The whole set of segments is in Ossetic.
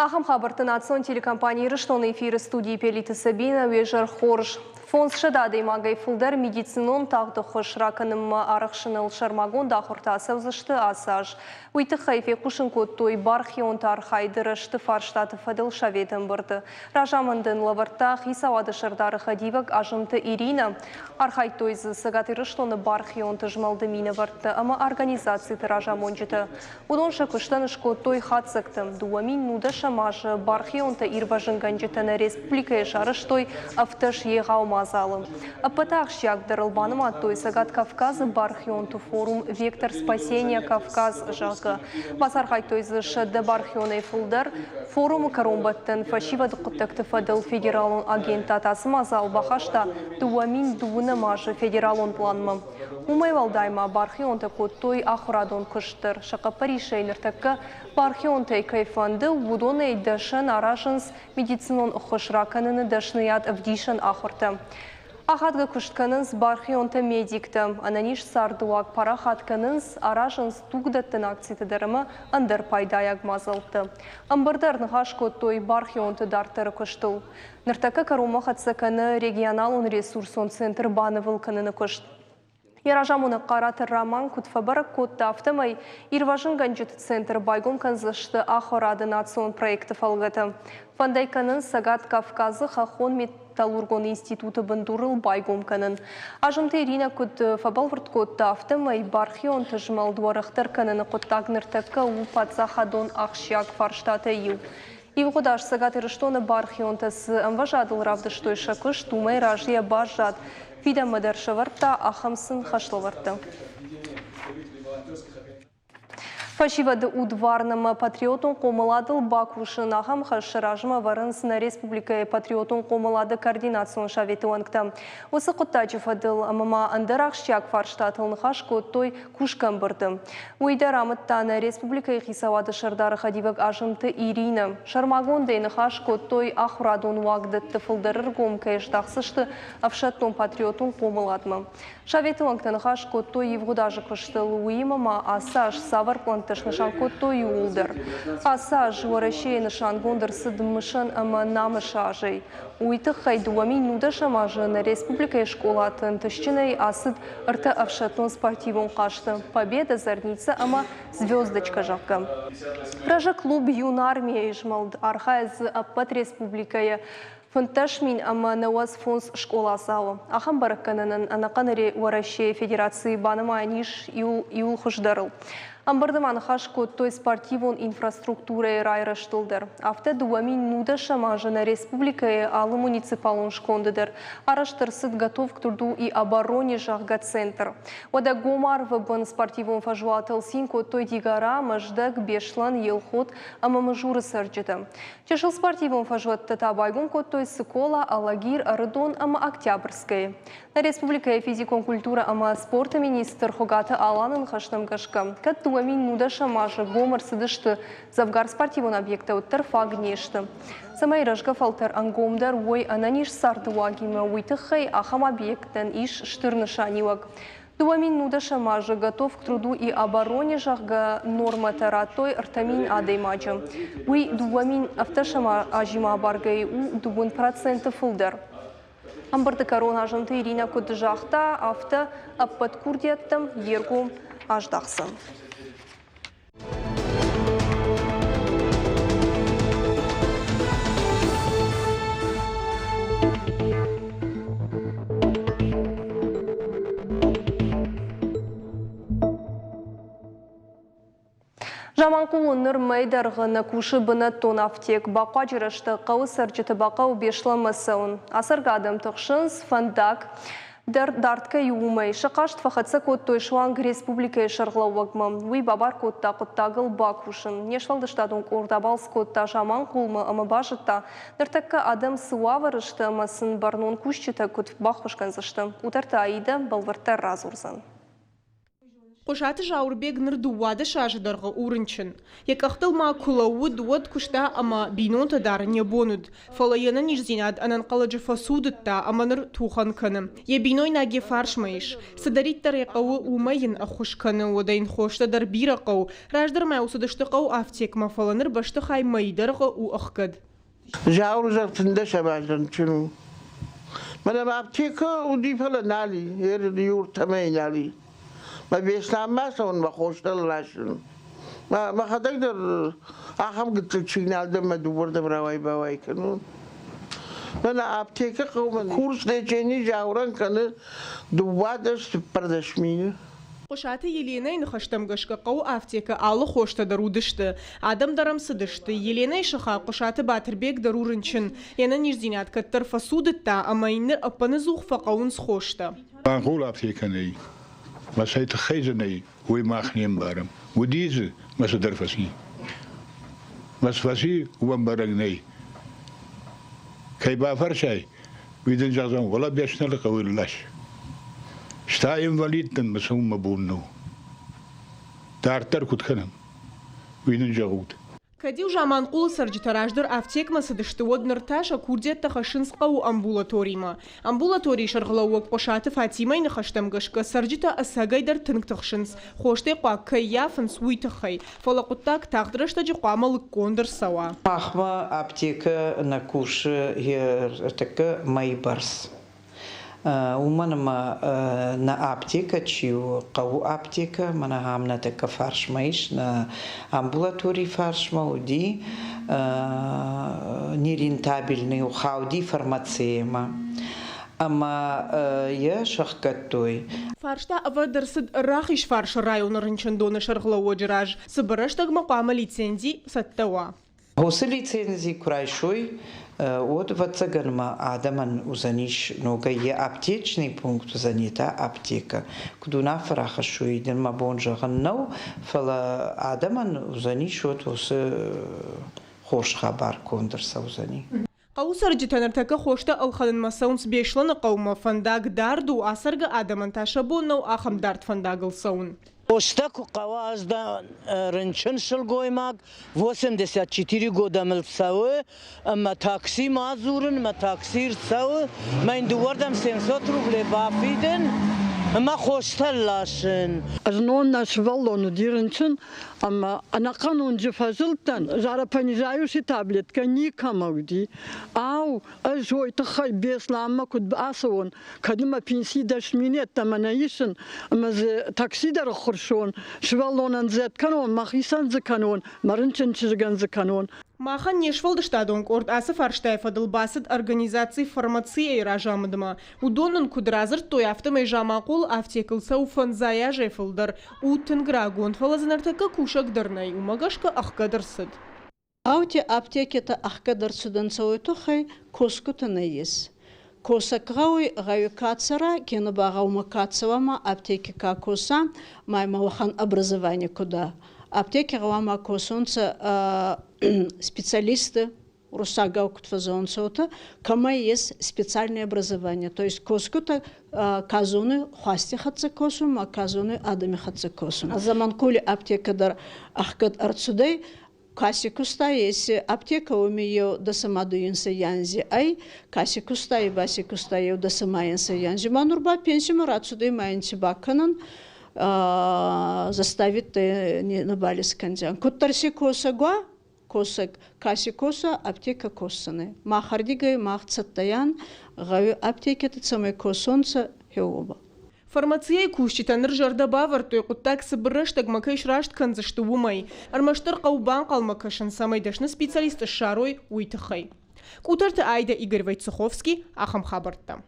Ахӕм хабӕртты национ телекомпани Ирыстоны эфиры студийы Пелиты Сабинӕ уе зӕр хорз. 500 адӕймагӕй фылдӕр медицинон тагъд ӕххуыс ракӕнынмӕ арӕхсыныл сӕрмагонд ахуыртӕ ацӕудзысты ацы аз. Уый тыххӕй фехъусын кодтой бархионты архайды рӕзты фарстаты фӕдыл советы ӕмбырды. Разамынд ын лӕвӕрдта хицауады сӕрдары хӕдивӕг Азымты Иринӕ. Архайдтой дзы Цӕгат Ирыстоны бархионты змӕлды минӕвӕрттӕ ӕмӕ организациты разамонджытӕ. Уыдон сӕ куыстӕн скодтой хатдзӕгтӕ. 2019 азы бархионтӕ ирвӕзынгӕнджытӕ нӕ республикӕйы сарӕзтой 17 егъау мадзалы. Ӕппӕты ахсджиагдӕрыл банымадтой Цӕгат Кавказы бархионты форум «Вектор спасения Кавказ», зӕгъгӕ. Бацархайдтой дзы 100 бархионӕй фылдӕр. Форумы кӕронбӕттӕн фӕсивӕды хъуыддӕгты фӕдыл федералон агентад ацы мадзал бахаста 2020 азы федералон пъланмӕ. Уымӕй уӕлдай ма бархионтӕ кодтой ахуырадон куыст дӕр. Сӕ хъӕппӕрисӕй ныртӕккӕ бархионтӕй кӕй фӕнды, уыдонӕй дӕсӕн аразынц медицинон ӕххуыс ракӕныны дӕсныйад ӕвдисӕн ахуыртӕ. Ахадгӕ куыст кӕнынц бархионтӕ-медиктӕ, ӕнӕниз цардыуаг парахат кӕнынц, аразынц тугдӕттӕн акциты дӕр ӕмӕ ӕндӕр пайдайаг мадзӕлттӕ. Ӕмбырды ӕрныхас кодтой бархионты дарддӕры куыстыл. Ныртӕккӕ кӕронмӕ хӕццӕ кӕны регионалон ресурсон центр банывыл кӕныны куыст. Йӕ разамонӕг Хъараты Роман куыд фӕбӕрӕг кодта, афтӕмӕй ирвӕзынгӕнджыты центр байгом кӕндзысты ахуырады национ проекты фӕлгӕты. Фӕнд ӕй кӕнынц Цӕгат Кавказы хӕххон металлургон институты бындурыл байгом кӕнын. Азымты Иринӕ куыд фӕбӕлвырд кодта, афтӕмӕй бархионты змӕлд уӕрӕхдӕр кӕныны хъуыддаг ныртӕккӕ у паддзахадон ахсджиаг фарстатӕй иу. Ивгъуыд аз Цӕгат Ирыстоны бархионтӕ цы ӕмвӕзадыл равдыстой сӕ куыст, уымӕй разыйӕ баззад. Фидӕнмӕ дӕр сӕвӕрдта ахӕм сын хӕслӕвӕрдтӕ. Фӕсивӕды удварн ӕмӕ патриотон хъомыладыл бакусын ахӕм хӕс сӕ размӕ ӕвӕрынц нӕ республикӕйы патриотон хъомылады координацион советы уӕнгтӕ. Уыцы хъуыддаджы фӕдыл ӕмӕ ма ӕндӕр ахсджиаг фарстатыл ныхас кодтой кусгӕ ӕмбырды. Уый дӕр амыдта нӕ республикӕйы хицауады сӕрдары хӕдивӕг Азымты Иринӕ. Сӕрмагондӕй ныхас кодтой, ахуырадон уагдӕтты фылдӕр ӕргом кӕй здахдзысты ӕфсӕддон-патриотон хъомыладмӕ. Советы уӕнгтӕ ныхас кодтой ивгъуыд азы куыстыл, уыимӕ ма ацы аз цавӕр пълӕнттӕ снысан кодтой, ууыл дӕр. Ацы аз Уӕрӕсейы нысангонд ӕрцыд мысӕн ӕмӕ намысы азӕй. Уый тыххӕй 2019 азы нӕ республикӕйы скъолаты ӕнтыстджынӕй ацыд ӕртӕ ӕфсӕддон спортивон хъазты «Победа», «Зарница» ӕмӕ «Звездочка», зӕгъгӕ. Рӕзы клуб «Юнармия-йы змӕлд», архайы дзы ӕппӕт республикӕйы 15 095 скъоладзауы. Ахӕм бӕрӕггӕнӕнӕн ӕнӕхъӕн Уӕрӕсейы Федерацийы банымайӕн ис иуыл хуыздӕрыл. Ӕмбырды ма ныхас кодтой спортивон инфраструктурӕйы райрӕзтыл дӕр. Афтӕ 2019 азы нӕ республикӕйы алы муниципалон сконды дӕр арӕзт ӕрцыд «Готов к труду и обороне», зӕгъгӕ, центр. Уӕдӕ гом арвы бын спортивон фӕзуатыл цин кодтой Дигора, Мӕздӕг, Беслӕн, Елхот ӕмӕ Мызуры цӕрджытӕ. Чысыл спортивон фӕзуӕттӕ та байгом кодтой Цыкола, Алагир, Ӕрыдон ӕмӕ Октябрьскӕйы. Нӕ республикӕйы физикон культурӕ ӕмӕ спорты министр Хуыгаты Аланы ныхӕстӕм гӕсгӕ, кӕд 2019 азы гом ӕрцыдысты дзӕвгар спортивон объекттӕ, уӕддӕр фаг не сты. Цӕмӕй рӕзгӕ фӕлтӕр ӕнгомдӕр уой ӕнӕниз царды уагимӕ, уый тыххӕй ахӕм объекттӕн ис стыр нысаниуӕг. 2019 азы «Готов к труду и обороне», зӕгъгӕ, нормӕтӕ радтой 3000 адӕймаджы. Уый 2017 азимӕ абаргӕйӕ у 2% фылдӕр. Ӕмбырды кӕрон Азымты Иринӕ куыд загъта, афтӕ ӕппӕт курдиӕттӕм йе ргом аздахдзӕн. Заманхъулы ныр мӕй дӕргъы нӕ кусы бынӕттон афтек. Бахъуаджы рӕстӕг хъӕуы цӕрджыты бахъӕуы Беслӕнмӕ цӕуын. Ацӕргӕ адӕм тыхсынц, фӕндаг дӕр дард кӕй у, уымӕй. Сӕ хъаст фӕхӕццӕ кодтой суанг республикӕйы сӕргълӕууӕгмӕ. Уый бабар кодта хъуыддагыл бакусын. Не сфӕлдыстадон къорд абалц кодта Заманхъулмӕ ӕмӕ базыдта, ныртӕккӕ адӕм цы уавӕры сты ӕмӕ сын бӕрнон кусджытӕ куыд баххуыс кӕндзысты. Къутӕрты Аидӕ бӕлвырддӕр радзурдзӕн. Хъуысаты Зауырбег ныр 12 азы дӕргъы у рынчын. Йӕ къӕхтыл ма куы лӕууыд, уӕд куыста ӕмӕ бинонтӕ дӕр йӕ бон уыд. Фӕлӕ йе нӕниздзинад ӕнӕнхъӕлӕджы фӕцудыдта ӕмӕ ныр тухӕн кӕны. Йӕ бинойнаг йӕ фарсмӕ ис. Цыдӕриддӕр ӕй хъӕуы, уымӕй йын ӕххуыс кӕны, уӕдӕ йын хостӕ дӕр бирӕ хъӕуы. Раздӕр ма цыдысты хъӕуы афтекмӕ, фӕлӕ ныр бӕстыхай мӕйы дӕргъы у ӕхгӕд. Зауыр зӕгъ азы рынчын у. Мӕнӕ мӕ аптекӕ уыди, фӕлӕ нал и, юртӕмӕй нал и. Мӕ Беслӕнмӕ цӕуын мӕ хостӕ ласын. Мӕхӕдӕг дӕр ахӕм гыццыл сигнал дӕр мӕ дыууӕрдӕм рауай-бауай кӕнон. Мӕнӕ аптекӕ хъӕумӕ курс лечени Зауырӕн кӕны 12-14 мины. Хъуысаты Еленӕйы ныхӕстӕм гӕсгӕ хъӕуы афтекы алы хостӕ дӕр уыдысты. Адӕм дӕр ӕм цыдысты. Еленӕйы сыхаг Хъуысаты Батырбег дӕр у рынчын. Йе нӕниздзинад кӕддӕр фӕцудыдта ӕмӕ йын ныр ӕппыныдзух фӕхъӕуынц хостӕ. Ӕнхъул аптекӕ нӕй. Мӕ цӕй тыххӕй дзы нӕй, уый мах не мбарӕм. Уыди дзы, мӕ цыдӕр фӕци. Мӕ цы фӕци, уымӕн бӕрӕг нӕй. Кӕй бафӕрсай, уый дын зӕгъдзӕн, уӕлӕ Беснӕлы хъӕуы лас. Стӕй инвалид дӕн, мӕ цӕуын мӕ бон нӕу. Дарддӕр куыд кӕнӕм, уый нын зӕгъут. Кӕд-иу Заманхъулы цӕрджытӕ раздӕр афтекмӕ цыдысты, уӕд ныр та сӕ курдиӕттӕ хӕссынц хъӕуы амбулаторимӕ. Амбулаторийы сӕргълӕууӕг Хъуысаты Фатимӕйы ныхӕстӕм гӕсгӕ цӕрджытӕ ӕцӕгӕйдӕр тынг тыхсынц, хостӕй хъуаг кӕй ййафынц, уый тыххӕй. Фӕлӕ хъуыддаг тагъд рӕстӕджы хъуамӕ лыггонд ӕрцӕуа. Махмӕ аптекӕ нӕ кусы ӕртӕккӕ мӕйы бӕрц. Уымӕн ӕмӕ нӕ аптекӕ чи у, хъӕуы аптекӕ, мӕнӕ ахӕм нӕ тӕккӕ фарсмӕ ис, нӕ амбулаторийы фарсмӕ уыди нерентабельный, хауди фармациямӕ. Ӕмӕ йӕ сӕхгӕдтой. Фарста ӕвӕрд ӕрцыд Рахизфарсы районы рынчындоны сӕргълӕууӕджы раз. Цыбыр рӕстӕгмӕ хъуамӕ лицензи цӕттӕ уа. Уыцы лицензи куы райсой, уӕд, ӕвӕццӕгӕн, ма адӕмӕн уыдзӕнис ногӕй йӕ аптечный пункт уыдзӕни та аптекӕ. Куыд уынаффӕ рахӕссой, дын мӕ бон зӕгъын нӕу, фӕлӕ адӕмӕн уыдзӕнис уӕд уыцы хорз хабар конд ӕрцӕудзӕни. Хъӕуы цӕрджытӕ ныртӕккӕ хостӕ ӕлхӕнынмӕ цӕуынц Беслӕны хъӕумӕ, фӕндаг дард у, ацӕргӕ адӕмӕн та сӕ бон нӕу ахӕм дард фӕндагыл цӕуын. Хостӕ куы хъӕуа, ӕз дӕн рынчын сылгоймаг, 84 года мыл цӕуы, ӕмӕ такси ма дзурын, мӕ такси рцӕуы, мӕ йын дыууӕрдӕм 700 рублей бафидын ӕмӕ хостӕ ласын. Знон нӕ сывӕллон уыди рынчын, ӕмӕ ӕнӕхъӕн уынджы фӕзылдтӕн, жаропонижающий таблеткӕ никӕмӕ уыди. Ау, ӕз уой тыххӕй Беслӕнмӕ куыд ацӕуон, кӕд мӕ пенси 10 000 йеддӕмӕ нӕ исын, ӕмӕ дзы такси дӕр ӕххуырсон, сывӕллонӕн дзы кӕнон, мӕхицӕн дзы кӕнон, мӕ рынчын чызгӕн дзы кӕнон. Махӕн не сфӕлдыстадон къорд ацы фарстайы фӕдыл бацыд организаци «Фармация»-йы разамындмӕ. Уыдон нын куыд радзырдтой, афтӕмӕй Заманхъулы афтекыл цӕуы фӕндзай азӕй фылдӕр. У тынг рагон, фӕлӕ дзы ныртӕккӕ кусӕг дӕр нӕй, уымӕ гӕсгӕ ӕхгӕд ӕрцыд. Гъӕути аптекетӕ ӕхгӕд ӕрцудӕнцӕ уой туххӕй, косгутӕ нӕййес. Косӕг гъӕуй, гъӕуи ка цӕра, кенӕ ба гъӕумӕ ка цӕуа ма аптеки ка коса, ма имӕ уӕхӕн образование ку да. Аптеки гъӕуама косонцӕ специалисты, уруссагау куд фӕззӕгъунцӕ, уотӕ, кӕмӕй ес специальное образование, то есть косгутӕ ка зонуй хуасти хӕццӕ косун ма ка зонуй адӕми хӕццӕ косун. Заманхъули аптекӕ дӕр ӕхгӕд ӕрцудӕй, каси куста, еци аптекӕ уоми еу дӕсӕмӕ янзи ӕй, каси куста, и баси куста еу дӕсӕмӕ янзи. Ма нур ба пенсимӕ рацудӕй ма ин ци бакӕнӕн, заставить нӕбал искӕндзиан. Куддӕр си косӕг уа, косӕг, каси коса, аптекӕ косдзӕнӕй. Махӕрдигӕй мах цӕттӕйан гъӕуи аптекӕтӕ цӕмӕй косонцӕ, хеуоба. Фармацияйы кусджытӕ ныр зӕрдӕ бавӕрдтой, хъуыддаг цыбыр рӕстӕгмӕ кӕй сраст кӕндзысты, уымӕй. Ӕрмӕстдӕр хъӕуы банхъӕлмӕ кӕсын, цӕмӕй дӕсны специалист ссарой, уый тыххӕй. Къутӕрты Айдӕ, Игорь Войцеховский, ахӕм хабӕрттӕ.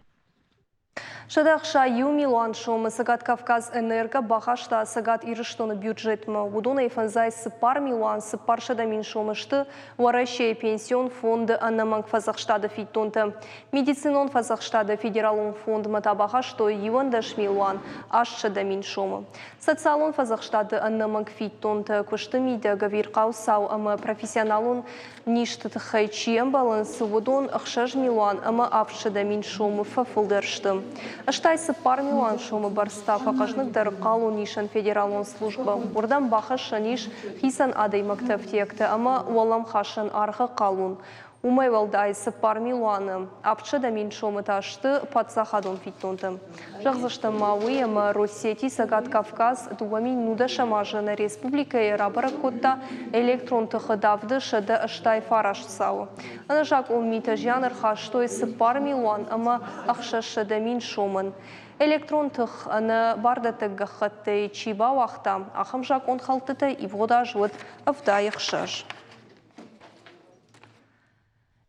161 милуан сомы Цӕгат Кавказ Энерго бахаста Цӕгат Ирыстоны бюджетмӕ. Уыдонӕй 54 милуан 400 мин сомы сты Уӕрӕсейы пенсион фонды ӕнӕмӕнг фӕдзӕхстады фиддонтӕ. Медицинон фӕдзӕхстады федералон фондмӕ та бахастой 11 милуан 800 мин сомы. Социалон фӕдзӕхстады ӕнӕмӕнг фиддонтӕ куысты мидӕг ӕвирхъау цау ӕмӕ профессионалон низты тыххӕй чи ӕмбӕлынц, уыдон 6 милуан ӕмӕ 700 мин сомы фӕфылдӕр сты. 84 милуан сомы бӕрц та фӕхъӕзныгдӕр хъалонисӕн федералон службӕ. Уырдӕм бахӕссӕн ис хицӕн адӕймӕгты ӕфтиӕгтӕ ӕмӕ уӕлӕмхасӕн аргъы хъалон. Уымӕй уӕлдай 4 милуаны 700 000 сомы та сты паддзахадон фиддонтӕ. Зӕгъдзыстӕм ма уый, ӕмӕ Россети Цӕгат Кавказ 2019 азы нӕ республикӕйы рабӕрӕг кодта электрон тыхы давды 189 цауы. Ӕнӕзакъон митӕ зиан ӕрхастой 4 милуан ӕмӕ 600 000 сомӕн. Электрон тых ӕнӕ бардӕттӕг гӕххӕттӕй чи бауагъта, ахӕм закъонхӕлдтытӕ ивгъуыд аз уыд 76.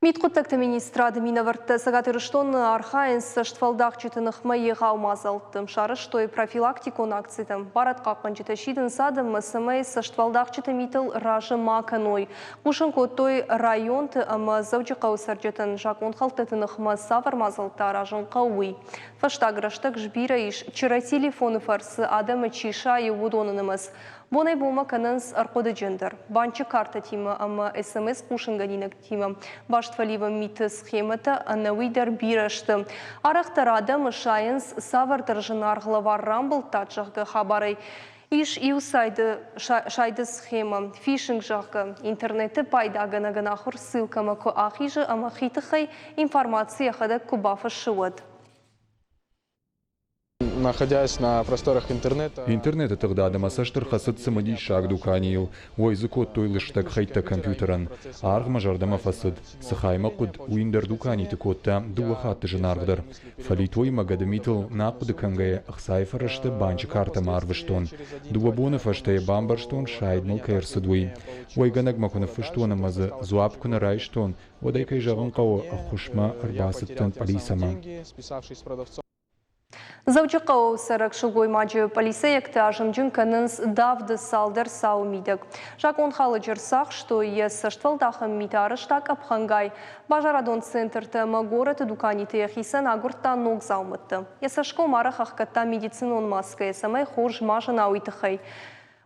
Мидхъуыддӕгты министрады минӕвӕрттӕ Цӕгат Ирыстоны архайынц цӕстфӕлдахджыты ныхмӕ егъау мадзӕлтты. Сарӕзтой профилактикон акцитӕ. Барадхъахъхъӕнджытӕ сидынц адӕммӕ, цӕмӕй цӕстфӕлдахджыты митыл разы ма кӕной. Хъусын кодтой районты ӕмӕ Дзӕуджыхъӕуы цӕрджытӕн закъонхӕлдтыты ныхмӕ цавӕр мадзӕлттӕ аразын хъӕуы, уый. Фӕстаг рӕстӕг сбирӕ ис, чырӕ телефоны фӕрцы адӕмы чи сайы, уыдоны нымӕц. Бонӕй-бонмӕ кӕнынц ӕрхъуыдыджындӕр. Банчы картӕтимӕ ӕмӕ СМС-хъусынгӕнинӕгтимӕ баст фӕливӕн миты схемӕтӕ ӕнӕуый дӕр бирӕ сты. Арӕхдӕр адӕмы сайынц цавӕрдӕр зынаргъ лӕвар рамбылдтат, зӕгъгӕ, хабарӕй. Ис иу сайды схемӕ, фишинг, зӕгъгӕ, интернеты пайдагӕнӕгӕн ахуыр ссылкӕмӕ куы ахизы ӕмӕ хи тыххӕй информаци йӕхӕдӕг куы бафыссы, уӕд. Находясь на просторах интернета. Интернеты тыгъдады мӕ цӕст ӕрхӕцыд цымыдисаг дуканийыл. Уӕй дзы кодтой лыстӕг хӕйттӕ компьютерӕн. Аргъ мӕ зӕрдӕмӕ фӕцыд. Цы хаймӕ хъуыд, уый ӕндӕр дуканиты кодта дыууӕ хатты зынаргъдӕр. Фӕлитоимӕ гӕдымитыл нӕ ахъуыды кӕнгӕйӕ ӕхцайы фӕрӕзтӕ банчы картӕмӕ арвыстон. Дыууӕ боны фӕстӕ йӕ бамбӕрстон, сайд мыл кӕй ӕрцыд, уый. Уӕйгӕнӕгмӕ куы ныффыстон ӕмӕ дзы дзуапп куы нӕ райстон, уӕд ӕй, кӕй зӕгъын хъӕуы, ӕххуысмӕ ӕрбацыдтӕн пъӕлицӕмӕ. Дзӕуджыхъӕуы цӕрӕг сылгоймаджы пъӕлицӕйӕгты азымджын кӕнынц давды цалдӕр цауы мидӕг. Закъонхалӕджы ӕрцахстой, йӕ цӕстфӕлдахӕн митӕ арӕзта къӕпхӕнгай. Базарадон центртӕ ӕмӕ горӕты дуканиты йӕхицӕн агуырдта ног дзаумӕттӕ. Йӕ цӕсгом арӕх ӕхгӕдта медицинон маскӕйӕ, цӕмӕй хорз ма зына, уый тыххӕй.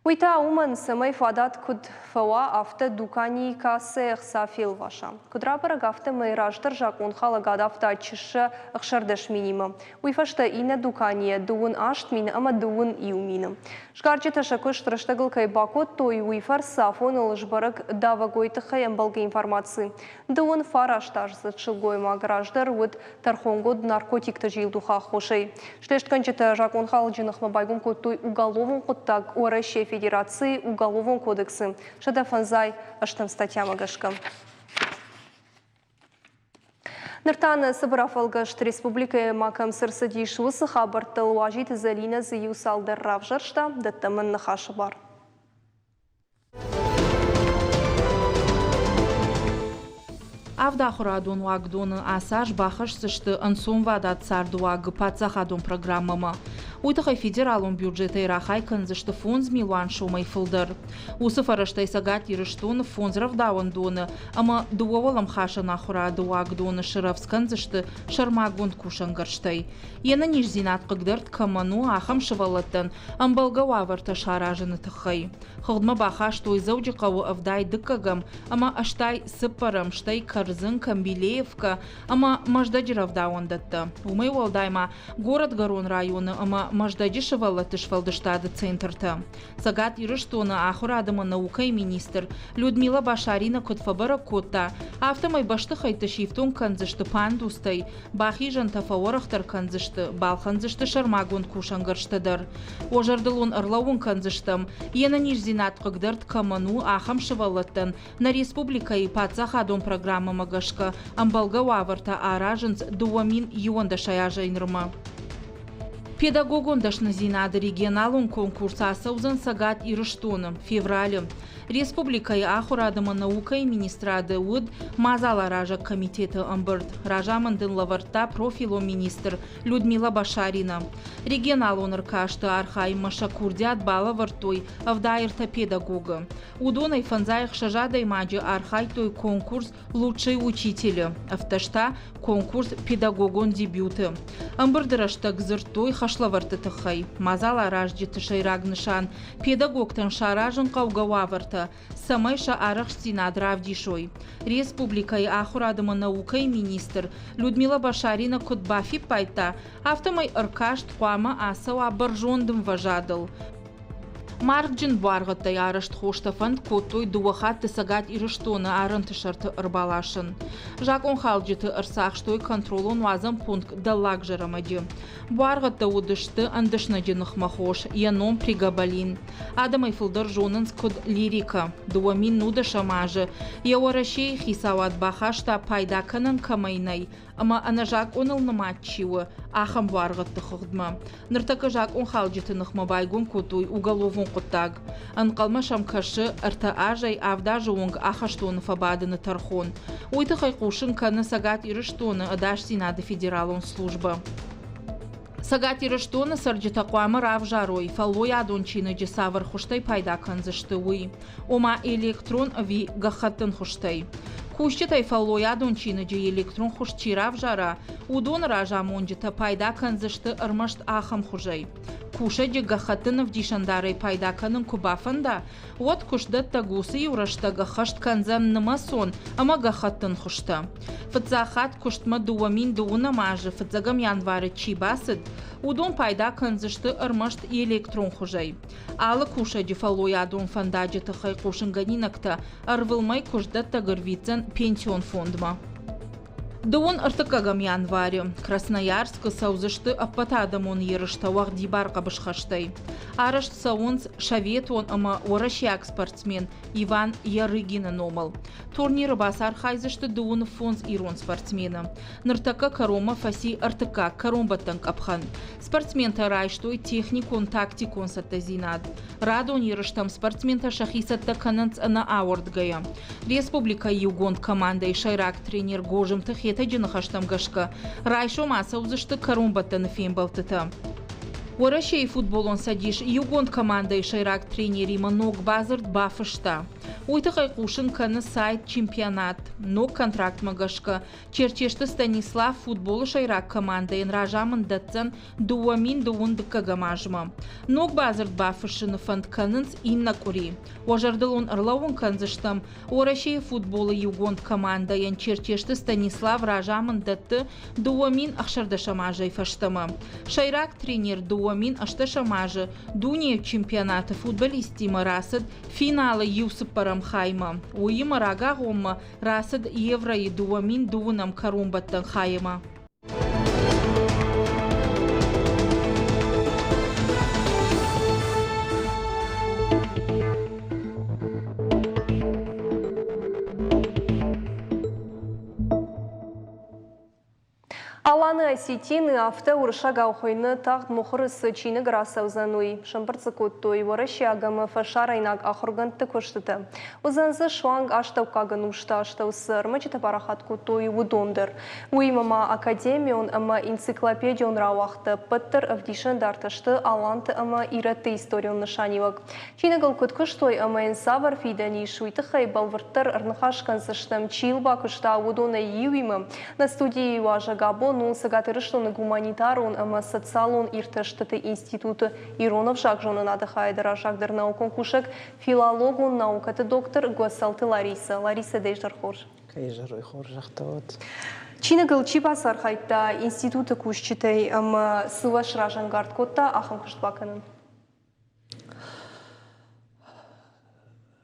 Уый та уымӕн, цӕмӕй фадат куыд фӕуа, афтӕ дуканийы кассӕйы ӕхца фелваса. Куыд рабӕрӕг, афтӕмӕй раздӕр закъонхалӕг адавта чыссӕ 16 минимӕ. Уый фӕстӕ иннӕ дуканийӕ 38 мины ӕмӕ 21 мины. Сгарджытӕ сӕ куыст рӕстӕгыл кӕй бакодтой, уый фӕрцы афоныл сбӕрӕг давӕгойы тыххӕй ӕмбӕлгӕ информаци. Дыууын фарастаздзыд сылгоймаг раздӕр уыд тӕрхонгонд наркотикты зилдухы аххосӕй. Слестгӕнджытӕ закъонхалӕджы ныхмӕ байгом кодтой уголовон хъуыддаг Уӕрӕсейы Федерацийы Уголовон кодексы 158 статьямӕ гӕсгӕ. Ныр та нӕ цыбыр афӕлгӕст республикӕйы ма кӕм цы рцыдис, уыцы хабӕрттыл Уазиты Зӕлинӕ дзы иу цалдӕр равзӕрста, дӕттӕм ын ныхасы бар. Авд ахуырадон уагдоны ацы аз бахӕсдзысты ӕнцонвадат цардыуагы паддзахадон программӕмӕ. Уый тыххӕй федералон бюджетӕй рахай кӕндзысты 5 милуан сомӕй фылдӕр. Уыцы фӕрӕзтӕй Цӕгат Ирыстоны фондз рӕвдауӕндоны ӕмӕ дыууӕ уӕлӕмхасӕн ахуырады уагдоны срӕвдз кӕндзысты сӕрмагонд кусӕнгӕрзтӕй. Йе нӕниздзинад хъыгдӕрд кӕмӕн у, ахӕм сывӕллӕттӕн ӕмбӕлгӕ уавӕртӕ саразыны тыххӕй. Хыгъдмӕ бахастой Дзӕуджыхъӕуы ӕвдай дыккӕгӕм ӕмӕ 84-ӕм, стӕй Кӕрдзын, Камбилеевкӕ ӕмӕ Мӕздӕджы рӕвдауӕндӕттӕ. Уымӕй уӕлдай ма Горӕтгӕрон районы ӕмӕ Мӕздӕджы сывӕллӕтты сфӕлдыстады центртӕ. Цӕгат Ирыстоны ахуырад ӕмӕ наукӕйы министр Людмила Башарина куыд фӕбӕрӕг кодта, афтӕмӕй бӕстыхӕйтты сифтонг кӕндзысты пандустӕй, бахизӕнтӕ фӕуӕрӕхдӕр кӕндзысты, балхӕндзысты сӕрмагонд кусӕнгӕрзтӕ дӕр. Уӕ зӕрдыл уын ӕрлӕууын кӕндзыстӕм, йе нӕниздзинад хъыгдӕрд кӕмӕн у, ахӕм сывӕллӕттӕн нӕ республикӕйы паддзахадон программӕмӕ гӕсгӕ ӕмбӕлгӕ уавӕртӕ аразынц 2011 азӕй нырмӕ. Педагогон дӕсныдзинады регионалон конкурс ацӕудзӕн Цӕгат Ирыстоны февралы. Республикӕйы ахуырад ӕмӕ наукӕйы министрады уыд мадзаларазӕг комитеты ӕмбырд. Разамынд ын лӕвӕрдта профилон министр Людмила Башарина. Регионалон ӕркасты архайынмӕ сӕ курдиат балӕвӕрдтой 73 педагогы. Уыдонӕй 56 адӕймаджы архайдтой конкурс «Лучший учитель-ы, ӕфтӕс та конкурс «Педагогон дебют-ы». Ӕмбырды рӕстӕг дзырдтой хӕстӕг. хӕслӕвӕрдты тыххӕй. Мадзал аразджыты сӕйраг нысан – педагогтӕн саразын хъӕугӕ уавӕртӕ, цӕмӕй сӕ арӕхстдзинад равдисой. Республикӕйы ахуырад ӕмӕ наукӕйы министр Людмила Башарина куыд бафиппайдта, афтӕмӕй ӕркаст хъуамӕ ацӕуа бӕрзонд ӕмвӕзадыл. Маргджын буаргъӕдтӕй арӕзт хостӕ фӕнд кодтой дыууӕ хатты Цӕгат Ирыстоны арӕнты сӕрты ӕрбаласын. Закъонхалджыты ӕрцахстой контролон-уадзӕн пункт Дӕллаг Зӕрӕмӕджы. Буаргъӕдтӕ уыдысты ӕндыснӕджы ныхмӕ хос, йӕ ном прегабалин. Адӕмӕй фылдӕр зонынц куыд лирикӕ. 2010 азы йӕ Уӕрӕсейы хицауад бахаста пайда кӕнӕн кӕмӕй нӕй, ӕмӕ ӕнӕзакъоныл нымад чи у, ахӕм буаргъӕдты хыгъдмӕ. Ныртӕккӕ закъонхалджыты ныхмӕ байгом кодтой уголовон хъуыддаг. Ӕнхъӕлмӕ сӕм кӕсы ӕртӕ азӕй авд азы онг ахӕстоны фӕбадыны тӕрхон. Уый тыххӕй хъусын кӕны Цӕгат Ирыстоны ӕдасдзинады федералон службӕ. Цӕгат Ирыстоны цӕрджытӕ хъуамӕ равзарой, фӕллойадон чиныджы цавӕр хуызтӕй пайда кӕндзысты, уый. Ома электрон ӕви гӕххӕттын хуызтӕй. Кусджытӕй фӕллойадон чиныджы электрон хуыз чи равзара, уыдоны разамонджытӕ пайда кӕндзысты ӕрмӕст ахӕм хуызӕй. Кусӕджы гӕххӕттын ӕвдисӕндарӕй пайда кӕнын куы бафӕнда, уӕд куыстдӕттӕг уыцы иу рӕстӕг ӕххӕст кӕндзӕн нымӕцон ӕмӕ гӕххӕттын хуызтӕ. Фыццаг хатт куыстмӕ 2009 азы фыццӕгӕм январы чи бацыд, уыдон пайда кӕндзысты ӕрмӕст электрон хуызӕй. Алы кусӕджы фӕллойадон фӕндаджы тыххӕй хъусынгӕнинӕгтӕ ӕрвылмӕй куыстдӕттӕг ӕрвитдзӕн пенсион фондмӕ. Дыууын ӕртыккӕгӕм январы Красноярскы цӕудзысты ӕппӕтадӕмон ерыстӕ уӕгъдибар хъӕбысхӕстӕй. Арӕзт цӕуынц советон ӕмӕ уӕрӕсейаг спортсмен Иван Ярыгины номыл. Турниры бацархайдзысты дыууын фондз ирон спортсмены. Ныртӕккӕ кӕронмӕ фӕци ӕртыккаг кӕронбӕттӕн къӕпхӕн. Спортсментӕ райстой техникон-тактикон цӕттӕдзинад. Радон ерыстӕм спортсментӕ сӕхи цӕттӕ кӕнынц ӕнӕауӕрдгӕйӕ. Республикӕйы иугонд командӕйы сӕйраг тренер Гозымты Хетӕджы ныхӕстӕм гӕсгӕ, райсом ацӕудзысты кӕронбӕттӕны фембӕлдтытӕ. Уӕрӕсейы футболон цӕдис иугонд командӕйы сӕйраг тренеримӕ ног бадзырд бафыста. Уый тыххӕй хъусын кӕны сайт Чемпионат. Ног контрактмӕ гӕсгӕ Черчесты Станислав футболы сӕйраг командӕйӕн разамынд дӕтдзӕн 2000 дыккӕгӕм азмӕ. Ног бадзырд бафыссыны фӕнд кӕнынц иннӕ къуыри. Уӕ зӕрдыл уын ӕрлӕууын кӕндзыстӕм, Уӕрӕсейы футболы иугонд командӕйӕн Черчесты Станислав разамынд дӕтты 2016 азӕй фӕстӕмӕ. Сӕйраг тренер 2018 азы дунейы чемпионаты футболисттимӕ рацыд финалы иу цыппӕрӕм хаймӕ. Уыимӕ рагагъоммӕ рацыд Евройы 2009 кӕронбӕттӕн хаймӕ. Аланы осетины афтӕ уырыссагау хуыйны тагъд мыхуыры цы чиныг рацӕудзӕн, уый. Сӕмбырд дзы кодтой уӕрӕсейаг ӕмӕ фӕсарӕйнаг ахуыргӕндты куыстытӕ. Уыдзӕн дзы суанг астӕуккаг ӕнусты астӕу цы ӕрмӕджытӕ парахат кодтой, уыдон дӕр. Уыимӕ ма академион ӕмӕ энциклопедион рауагъдтӕ ӕппӕт дӕр ӕвдисӕндартӕ сты аланты ӕмӕ ирӕтты историон нысаниуӕг. Чиныгыл куыд куыстой ӕмӕ йын цавӕр фидӕн ис, уый тыххӕй бӕлвырддӕр ӕрныхас кӕндзыстӕм, чи йыл бакуыста, уыдонӕй иуимӕ. Нӕ студийы уазӕг абон у Цӕгат Ирыстоны гуманитарон ӕмӕ социалон иртӕстыты институты ирон ӕвзагзонынады хайады раззагдӕр наукон кусӕг, филологон наукӕты доктор Гуӕцӕлты Ларисӕ. Ларисӕ, дӕ изӕр хорз. Кӕй изӕрой хорзӕхтӕ уӕд. Чиныгыл чи бацархайдта институты кусджытӕй ӕмӕ цы уӕ сразӕнгард кодта ахӕм куыст бакӕнын?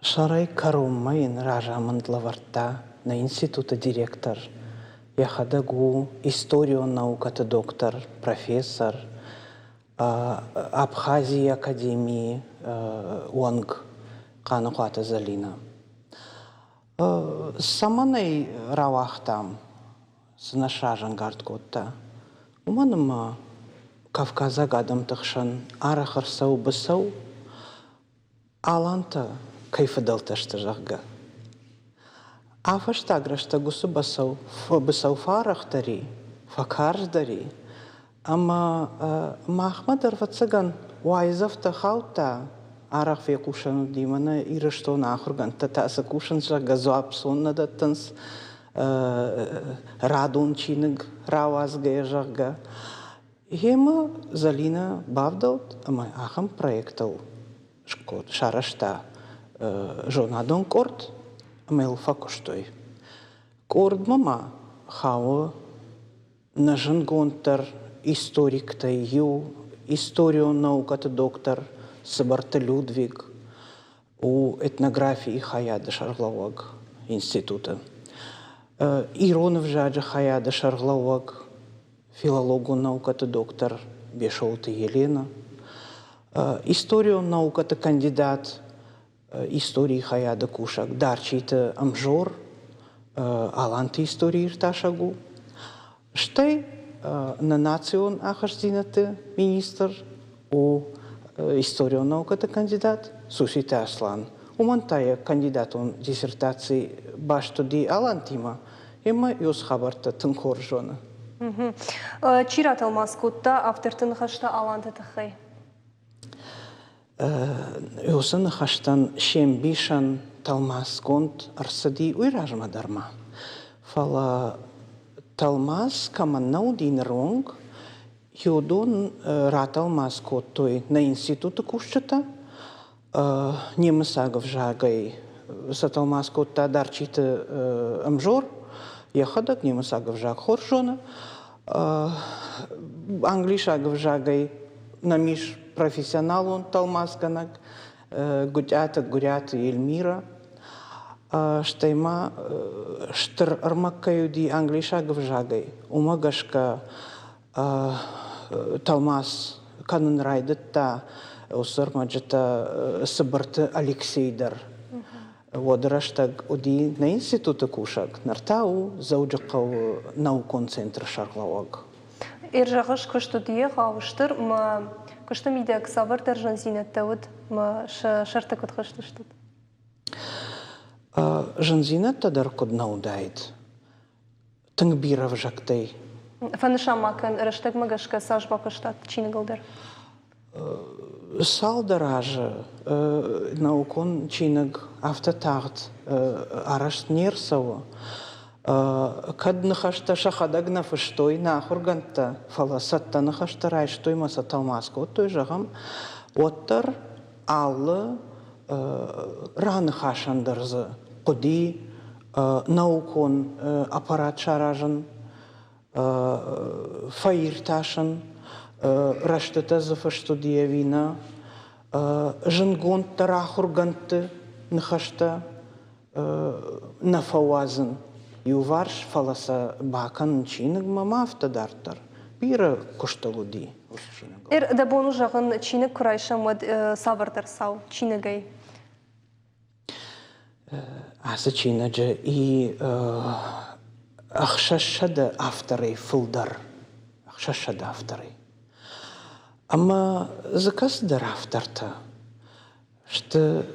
Сӕрӕй кӕронмӕ йын разамынд лӕвӕрдта нӕ институты директор, йӕхӕдӕг у историон наукӕты доктор, профессор, Абхазийы академийы уӕнг Хъаныхъуаты Зӕлинӕ. Цӕмӕн ӕй рауагътам, Цы нӕ сразӕнгард кодта, уымӕн ӕмӕ кавказаг адӕмты хсӕн арӕх ӕрцӕуы быцӕу, алантӕ кӕй фыдӕлтӕ сты, зӕгъгӕ. А-фӕстаг рӕстӕг уыцы быцӕу фӕарӕхдӕр и, фӕкарздӕр и, ӕмӕ махмӕ дӕр, ӕвӕццӕгӕн, уайдзӕфтӕ хаудта, арӕх фехъусӕн уыди, мӕнӕ Ирыстоны ахуыргӕндтӕ та цы кусынц, зӕгъгӕ, дзуапп сон нӕ дӕттынц, радон чиныг рауадзгӕйӕ, зӕгъгӕ. Гъемӕ Зӕлинӕ бавдӕлд ӕмӕ ахӕм проектыл сарӕзта зонадон къорд ӕмӕ йыл фӕкуыстой. Къордмӕ ма хауы нӕ зындгонддӕр историктӕй иу, историон наукӕты доктор Цыбырты Людвиг у этнографийы хайады сӕргълӕууӕг институты. Ирон ӕвзаджы хайады сӕргълӕууӕг, филологон наукӕты доктор Бесолты Елена, историон наукӕты кандидат, историйы хайады кусӕг Дарчиты Ӕмзор, Аланты историйы иртасӕг у. Стӕй нӕ национ ахастдзинӕдты министр у историон наукӕты кандидат Суситы Аслан. Уымӕн та йӕ кандидатон диссертаци баст уыди Алантимӕ, ӕмӕ уыцы хабӕрттӕ тынг хорз зоны. Чи ратӕлмац кодта авторты ныхӕстӕ Аланты тыххӕй? Уыцы ныхӕстӕн се мбисӕн тӕлмацгонд ӕрцыди уый размӕ дӕр ма. Фӕлӕ тӕлмац кӕмӕн нӕ уыди ныронг, уыдон ратӕлмац кодтой нӕ институты кусджытӕ, немыцаг ӕвзагӕй сӕ тӕлмац кодта Дарчиты Ӕмзор, йӕхӕдӕг немыцаг ӕвзаг хорз зоны. Англисаг ӕвзагӕй нӕм ис профессионалон тӕлмацгӕнӕг Гуытъиаты Гуыриаты Эльмира. Стӕй ма стыр ӕрмӕг кӕй уыди англисаг ӕвзагӕй, уымӕ гӕсгӕ тӕлмац кӕнын райдыдта уыцы ӕрмӕджытӕ Цыбырты Алексей дӕр. Уӕды рӕстӕг уыди нӕ институты кусӕг, ныр та у Дзӕуджыхъӕуы наукон центры сӕргълӕууӕг. Ӕрзӕгъыс, куыст уыд егъау, стыр мӕ куысты мидӕг цавӕрдӕр зындзинӕдтӕ уыд мӕ сӕ сӕрты куыд хызтыстут? Зындзинӕдтӕ дӕр куыд нӕ уыдаид. Тынг бирӕ ӕвзӕгтӕй. Фӕнысан ма кӕн, рӕстӕгмӕ гӕсгӕ цас бакуыстат чиныгыл дӕр? Цалдӕр азы наукон чиныг афтӕ тагъд арӕзт не рцӕуы. Кӕд ныхӕстӕ сӕхӕдӕг нӕ фыстой нӕ ахуыргӕндтӕ, фӕлӕ цӕттӕ ныхӕстӕ райстой ӕмӕ сӕ тӕлмац кодтой, зӕгъӕм, уӕддӕр алы раныхасӕн дӕр дзы хъуыди наукон аппарат саразын, фӕиртасын, рӕстытӕ дзы фыст уыди ӕви нӕ, зындгонддӕр ахуыргӕндты ныхӕстӕ нӕ фӕуадзын иуварс, фӕлӕ сӕ бакӕнын чиныгмӕ ма афтӕ дарддӕр. Бирӕ куыстыл уыди уыцы чиныгыл. Дӕ бон у зӕгъын, чиныг куы райсӕм, уӕд цавӕрдӕр цау чиныгӕй? Ацы чиныджы и 600 авторӕй фылдӕр. 600 авторӕй. Ӕмӕ дзы кӕцыдӕр автортӕ сты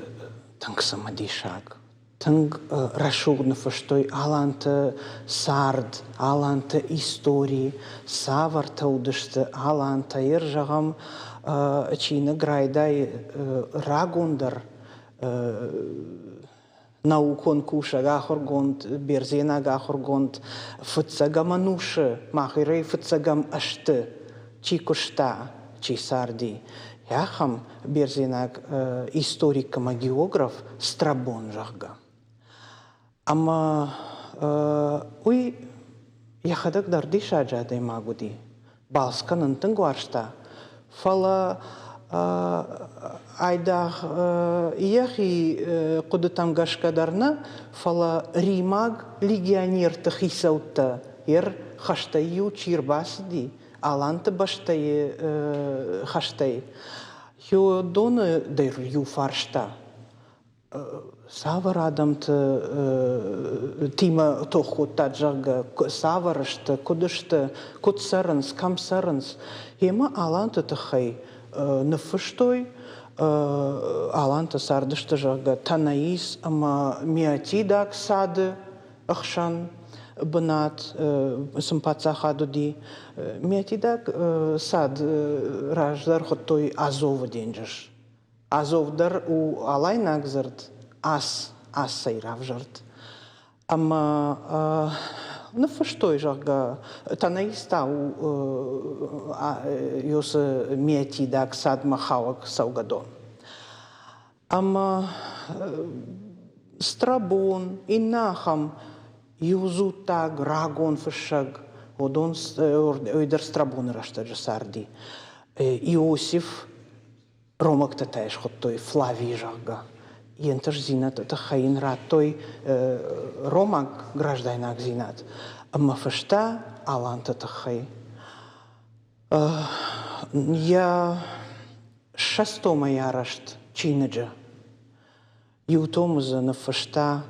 тынг цымыдисаг, тынг рӕсугъд ныффыстой аланты цард, аланты истори, цавӕртӕ уыдысты алантӕ. Ер зӕгъӕм, чиныг райдайы рагондӕр наукон кусӕг, ахуыргонд, бердзенаг ахуыргонд фыццӕгӕм ӕнусы, мах Ирӕй фыццӕгӕм ӕзты чи куыста, чи царди, ахӕм бердзенаг историк ӕмӕ географ Страбон, зӕгъгӕ. Ӕмӕ уый йӕхӕдӕг дӕр диссаджы адӕймаг уыди. Балц кӕнын тынг уарзта, фӕлӕ айдагъ йӕхи хъуыдытӕм гӕсгӕ дӕр нӕ, фӕлӕ римаг легионерты хицӕуттӕ йе рхӕстӕй-иу чи рбацыди, Аланты бӕстӕйы хӕстӕй, уыдоны дӕр иу фарста цавӕр адӕмты тимӕ тох кодтат, зӕгъгӕ, цавӕр сты, куыд сты, куыд цӕрынц, кӕм цӕрынц. Гъемӕ аланты тыххӕй ныффыстой, алантӕ цардысты, зӕгъгӕ, Танаис ӕмӕ Миотидаг цады ӕхсӕн бынат сын паддзахад уыди. Миотидаг цад раздӕр хуыдтой Азовы денджыз. Азов дӕр у алайнаг дзырд ас, асӕй равзӕрд. Ӕмӕ Ныффыстой, зӕгъгӕ, Танаис та у Иосы Миотидаг цадмӕ хауӕг цӕугӕдон. Ӕмӕ Страбон, иннӕ ахӕм иу дзуттаг рагон фыссӕг, уыдон уый дӕр Страбоны рӕстӕджы царди. Иосиф ромӕгтӕ та йӕ схуыдтой Флавий, зӕгъгӕ. Йе нтыстдзинӕдты тыххӕй йын радтой ромаг граждайнагдзинад ӕмӕ фыста аланты тыххӕй. Йӕ 20 томӕй арӕзт чиныджы иу томы дзы ныффыста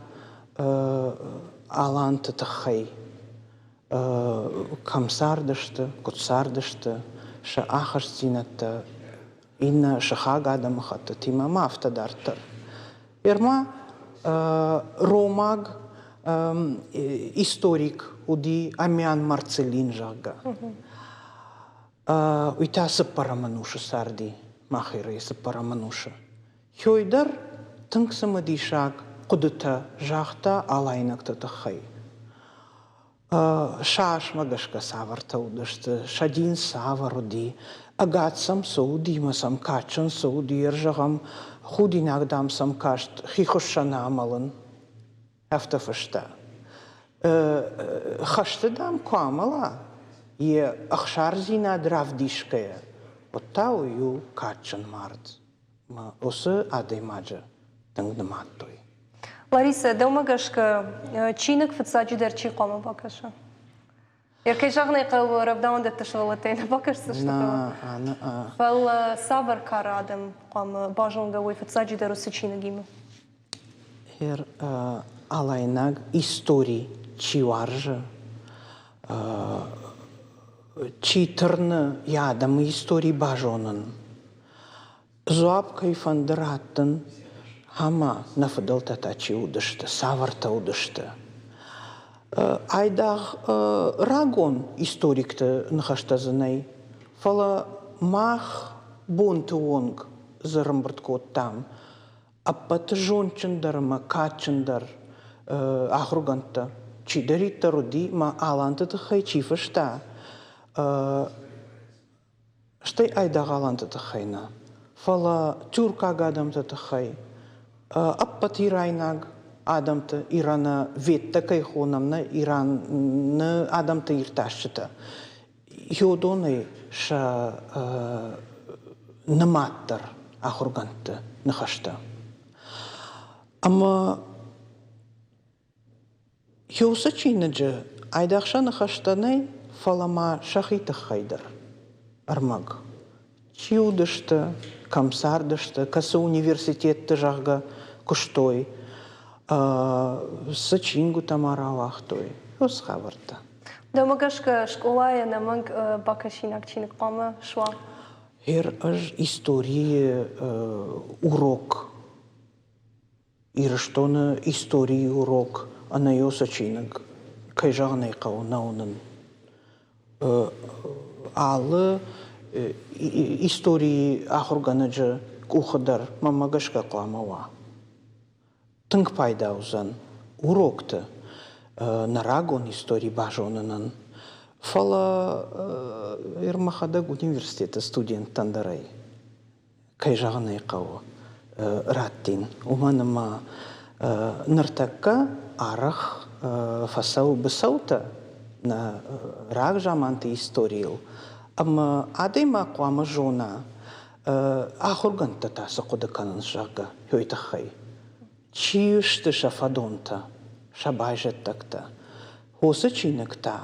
аланты тыххӕй, кӕм цардысты, куыд цардысты, сӕ ахастдзинӕдтӕ иннӕ сыхаг адӕмыхӕттытимӕ ӕмӕ афтӕ дарддӕр. Ерма ромаг историк уыди Амиан Марцеллин, зӕгъгӕ. Уый та цыппӕрӕм ӕнусы царди, Махирӕйы цыппӕрӕм ӕнусы. Хёй дӕр тынг цымыдисаг хъуыдытӕ загъта алайнӕгты тыххӕй. Сӕ асмӕ гӕсгӕ цавӕртӕ уыдысты, сӕ дин цавӕр уыди, ӕгад сӕм цы уыди ӕмӕ сӕм кадджын цы уыди, ӕрзӕгъӕм, худинаг, дам, сӕм каст хихуыссӕны амӕлын. Афтӕ фыста. Хӕсты, дам, куы амӕла, йе ӕхсардзинад равдисгӕйӕ, уӕд та уый у кадджын мард. Уыцы адӕймаджы тынг нымадтой. Ларисӕ, дӕумӕ гӕсгӕ, чиныг фыццаджыдӕр чи хъуамӕ бакӕса? Кӕй зӕгъын ӕй хъӕуы, рӕвдауӕндӕтты сывӕллӕттӕй нӕ бакӕсдзысты. Фӕлӕ цавӕр кары адӕм хъуамӕ базонгӕ уой фыццаджыдӕр уыцы чиныгимӕ? Алайнаг истори чи уарзы, чи тырны йӕ адӕмы истори базонын, Дзуапп кӕй фӕнды раттын, ӕмӕ нӕ фыдӕлтӕ та чи уыдысты, цавӕртӕ уыдысты. Айдагъ рагон историкты ныхӕстӕ дзы нӕй, фӕлӕ мах бонты онг дзы ӕрӕмбырд кодтам ӕппӕты зондджындӕр ӕмӕ кадджындӕр ахуыргӕндтӕ. Чидӕриддӕр уыди, мӕ аланты тыххӕй чи фыста, Стӕй айдагъ аланты тыххӕй нӕ, фӕлӕ тюркаг адӕмты тыххӕй, ӕппӕт ирайнаг адӕмты, Ираны веттӕ кӕй хонӕм, нӕ Ираны адӕмты иртасджытӕ, уыдонӕй сӕ нымаддӕр ахуыргӕндты ныхӕстӕ. Ӕмӕ Уыцы чиныджы айдагъ сӕ ныхӕстӕ нӕй, фӕлӕ ма сӕхи тыххӕй дӕр ӕрмӕг. Чи уыдысты, кӕм цардысты, кӕцы университетты, зӕгъгӕ, куыстой, цы чингуытӕ ма рауагътой, уыцы хабӕрттӕ. Дӕумӕ гӕсгӕ, скъолайы ӕнӕмӕнг бакӕсинаг чиныг хъуамӕ суа? Гъер ӕз историйы урок Ирыстоны историйы урок ӕнӕйосы чиныг, кӕй зӕгъын ӕй хъӕуы, нӕ уынын. Алы историйы ахуыргӕнӕджы къухы дӕр, мӕнмӕ гӕсгӕ, хъуамӕ уа. Тынг пайда уыдзӕн урокты нӕ рагон истори базонынӕн, фӕлӕ мӕхӕдӕг университеты студенттӕн дӕр ӕй кӕй зӕгъын ӕй хъӕуы, раттин. Уымӕн ӕмӕ ныртӕккӕ арӕх фӕцӕуы быцӕутӕ нӕ рагзаманты историйыл, ӕмӕ адӕймаг хъуамӕ зона, ахуыргӕндтӕ та цы хъуыды кӕнынц, зӕгъгӕ, уый тыххӕй. Чи сты сӕ фӕдонтӕ, сӕ байзӕддӕгтӕ? Уыцы чиныг та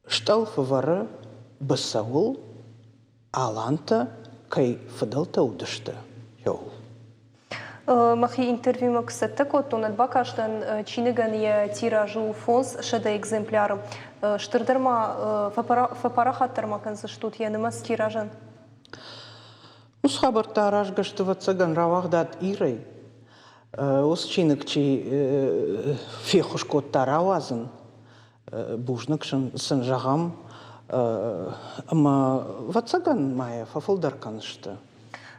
Стъӕлф ӕвӕры быцӕуыл, алантӕ кӕй фыдӕлтӕ уыдысты, ууыл. Мӕхи интервьюмӕ куы цӕттӕ кодтон, уӕд бакастӕн чиныгӕн йӕ тираж у 500 экземпляры. Стырдӕр ма фӕпарахатдӕр ма кӕндзыстут йӕ нымӕц тиражӕн? Уыцы хабӕрттӕ аразгӕ сты, ӕвӕццӕгӕн, рауагъдад Ирӕй. Уыцы чиныг чи феххуыс кодта рауадзын, бузныг сын зӕгъӕм, ӕмӕ ӕвӕццӕгӕн ма йӕ фӕфылдӕр кӕндзысты.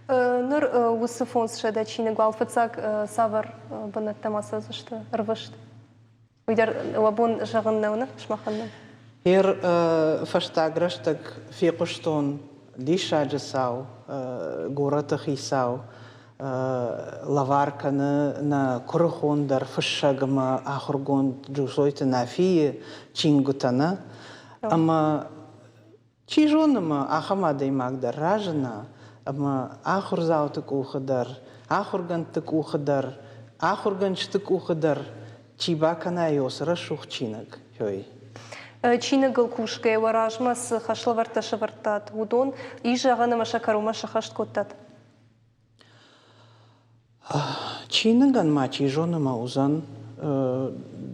Ныр уыцы 500 чиныг уал фыццаг цавӕр бынӕттӕм ацӕудзысты ӕрвыст? Уый дӕр уӕ бон зӕгъын нӕу, нӕ сымахӕн нӕ? Ер фӕстаг рӕстӕг фехъуыстон диссаджы цау, горӕты хицау лӕвар кӕны нӕ куырыхондӕр фыссӕг ӕмӕ ахуыргонд Джусойты Нафийы чингуытӕ нӕ. Ӕмӕ чи зоны ма ахӕм адӕймаг дӕр разына, ӕмӕ ахуырдзауты къухы дӕр, ахуыргӕндты къухы дӕр, ахуыргӕнджыты къухы дӕр чи бакӕна уыцы рӕсугъд чиныг, ой. Чиныгыл кусгӕ уӕ размӕ цы хӕслӕвӕрдтӕ сӕвӕрдтат, уыдон ис зӕгъӕн ӕмӕ сӕ кӕронмӕ сӕххӕст кодтат? Чиныгӕн ма чи зоны ма уыдзӕн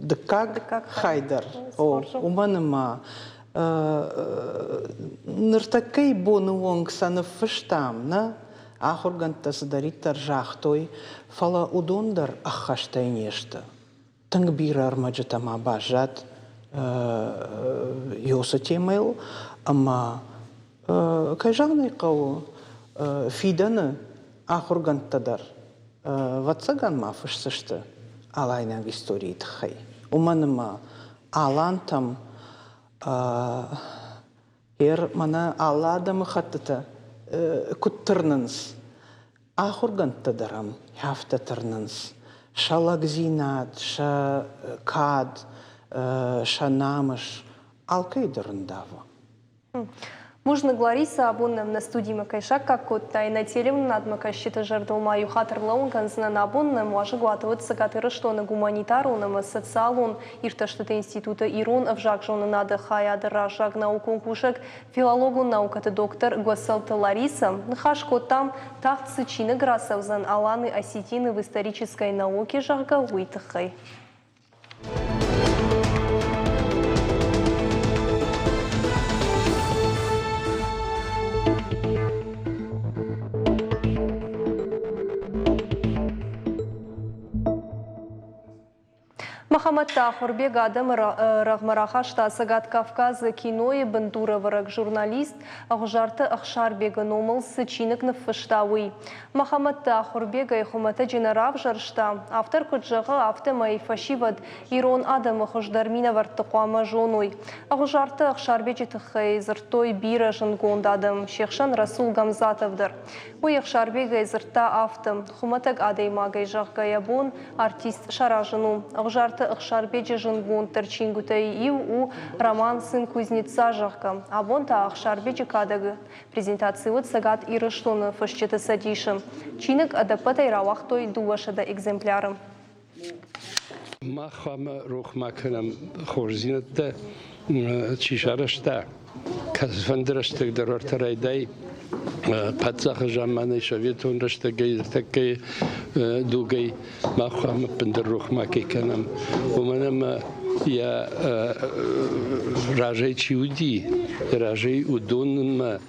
дыккаг хай дӕр. О, уымӕн ӕмӕ ныртӕккӕйы боны онг сӕ ныффыстам, нӕ ахуыргӕндтӕ цыдӕриддӕр загътой, фӕлӕ уыдон дӕр ӕххӕстӕй не сты. Тынг бирӕ ӕрмӕджытӕ ма баззад уыцы темӕйыл ӕмӕ, кӕй зӕгъын ӕй хъӕуы, фидӕны ахуыргӕндтӕ дӕр, ӕвӕццӕгӕн ма фысдзысты алайнаг историйы тыххӕй. Уымӕн ӕмӕ алантӕм Ер мӕнӕ алы адӕмыхӕттытӕ куыд тырнынц, ахуыргӕндтӕ дӕр ӕм афтӕ тырнынц. Сӕ лӕгдзинад, сӕ кад, сӕ намыс алкӕй дӕр ӕндавы. Бузныг, Лариса, абон нӕм нӕ студимӕ кӕй саккаг кодтай, нӕ телеуынынадмӕ кӕсджыты зӕрдыл ма иу хатт ӕрлӕууын кӕндзынӕн. Абон нӕм уазӕгуаты уыд Цӕгат Ирыстоны гуманитарон ӕмӕ социалон иртӕстыты институты ирон ӕвзагзонынады хайады раззаг наукон кусӕг, филологон наукӕты доктор Гуӕцӕлты Ларисӕ. Ныхас кодтам, тагъд цы чиныг рацӕудзӕн Аланы Осетины в исторической науке, зӕгъгӕ, уый тыххӕй. Мӕхӕмӕтты Ахуырбег адӕмы рӕгъмӕ рахаста Цӕгат Кавказы кинойы бындурӕвӕрӕг журналист Ӕгъуызарты Ӕхсарбегы номыл цы чиныг ныффыста, уый. Мӕхӕмӕтты Ахуырбег ӕй хуымӕтӕджы нӕ равзӕрста. Автор куыд зӕгъы, афтӕмӕй фӕсивӕд ирон адӕмы хуыздӕр минӕвӕртты хъуамӕ зоной. Ӕгъуызарты Ӕхсарбеджы тыххӕй дзырдтой бирӕ зындгонд адӕм, се хсӕн Расул Гамзатов дӕр. Уый Ӕхсарбегӕй дзырдта афтӕ, хуымӕтӕг адӕймагӕй зӕгъгӕ йӕ бон артист саразын у. Ӕгъуызарты Ӕхсарбеджы зындгонддӕр чингуытӕй иу у роман «Сын кузнеца», зӕгъгӕ. Абон та Ӕхсарбеджы кадӕгы презентаци уыд Цӕгат Ирыстоны Фысджыты цӕдисы. Чиныг ӕдӕппӕтӕй рауагътой 200 экземпляры. Мах хъуамӕ рох ма кӕнӕм хорздзинӕдтӕ чи сарӕзта, кӕцыфӕнды рӕстӕг дӕр ӕртӕ райдай паддзахы заманӕй, советон рӕстӕгӕй, ныртӕккӕйы дугӕй мах хъуамӕ ӕппындӕр рох ма кӕй кӕнӕм, уымӕн ӕмӕ йӕ разӕй чи уыди, йӕ разӕй уыдонмӕ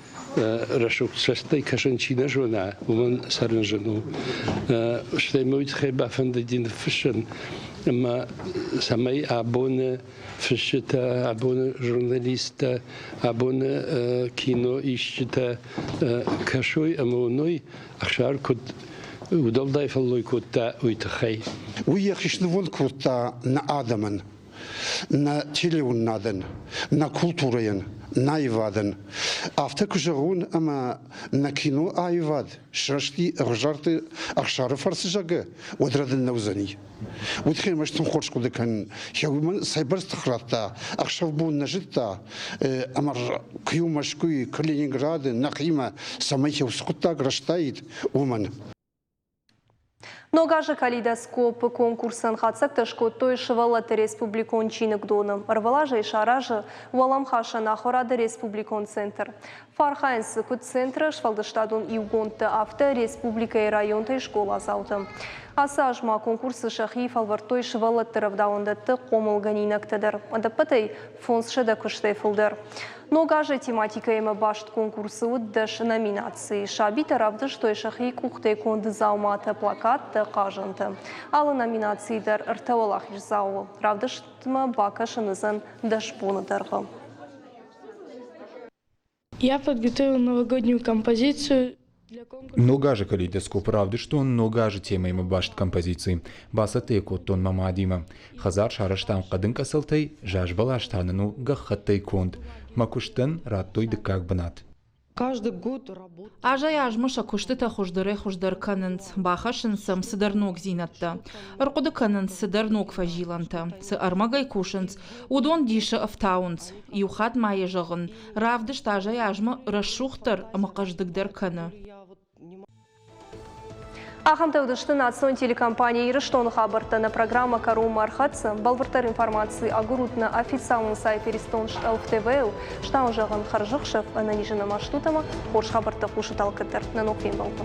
рӕсугъд цӕстӕй кӕсын чи нӕ зона, уымӕн цӕрын зын у. Стӕй мӕ уый тыххӕй бафӕндыди ныффыссын, ӕмӕ цӕмӕй абоны фысджытӕ, абоны журналисттӕ, абоны киноисджытӕ кӕсой ӕмӕ уыной, Ӕхсар куыд удӕлдай фӕллой кодта, уый тыххӕй. Уый йӕхи снывонд кодта нӕ адӕмӕн. нӕ телеуынынадӕн, нӕ культурӕйӕн, нӕ аивадӕн. Афтӕ куы зӕгъон, ӕмӕ нӕ кино аивад сырӕзти ӕгъуызарты Ӕхсары фӕрцы, зӕгъгӕ, уӕд рӕдын нӕ уыдзӕни. Уый тыххӕй ӕрмӕст тынг хорз хъуыды кӕнын, уымӕн цӕйбӕрц тых радта, ӕхсӕв-бон нӕ зыдта, ӕмӕ куы-иу Мӕскуыйы, куы Ленинграды нӕхимӕ, цӕмӕй уыцы хъуыддаг рӕзтаид, уымӕн. Ног азы калейдоскопы конкурсӕн хатдзӕгтӕ скодтой сывӕллӕтты республикон чиныгдоны. Ӕрвылазӕй саразы уӕлӕмхасӕн ахуырады республикон центр. Фӕархайынц дзы куыд центры сфӕлдыстадон иугондтӕ, афтӕ республикӕйы районтӕй скъоладзаутӕ. Ацы аз ма конкурсы сӕхи фӕлвӕрдтой сывӕллӕтты рӕвдауӕндӕтты хъомылгӕнинӕгтӕ дӕр. Ӕдӕппӕтӕй 500 куыстӕй фылдӕр. Ног азы тематикӕимӕ баст конкурсы уыд 10 номинацийы. Сабитӕ равдыстой сӕхи къухтӕй конд дзауматӕ, плакаттӕ, хъазӕнтӕ. Алы номинацийы дӕр ӕртӕ уӕлахиздзауы. Равдыстмӕ бакӕсын уыдзӕн 10 боны дӕргъы. Я подготовил новогоднюю композицию. Ног азы калейдоскопы равдыстон ног азы темӕимӕ баст композици. Бацӕттӕ йӕ кодтон мӕ мадимӕ. Хӕдзар сарӕзтам хъӕдын къӕцӕлтӕй, зазбӕлас та нын у гӕххӕттӕй конд. Мӕ куыстӕн радтой дыккаг бынат. Азӕй-азмӕ сӕ куыстытӕ хуыздӕрӕй-хуыздӕр кӕнынц, бахӕссынц сӕм цыдӕр ногдзинӕдтӕ, ӕрхъуыды кӕнынц цыдӕр ног фӕзилӕнтӕ. Цы ӕрмӕгӕй кусынц, уыдон дисы ӕфтауынц. Иу хатт ма йӕ зӕгъын, равдыст азӕй-азмӕ рӕсугъддӕр ӕмӕ хъӕздыгдӕр кӕны. Ахӕмтӕ уыдысты национ телекомпани Ирыстоны хабӕрттӕ нӕ программӕ кӕронмӕ ӕрхӕццӕ. Бӕлвырддӕр информаци агурут нӕ официалон сайт Иристон Стъӕлф ТВ-ыл. Стауын зӕгъын хӕрзӕхсӕв, ӕнӕнизын ӕмӕ стут ӕмӕ хорз хабӕрттӕ хъусут алкӕддӕр. Нӕ ног фембӕлдмӕ.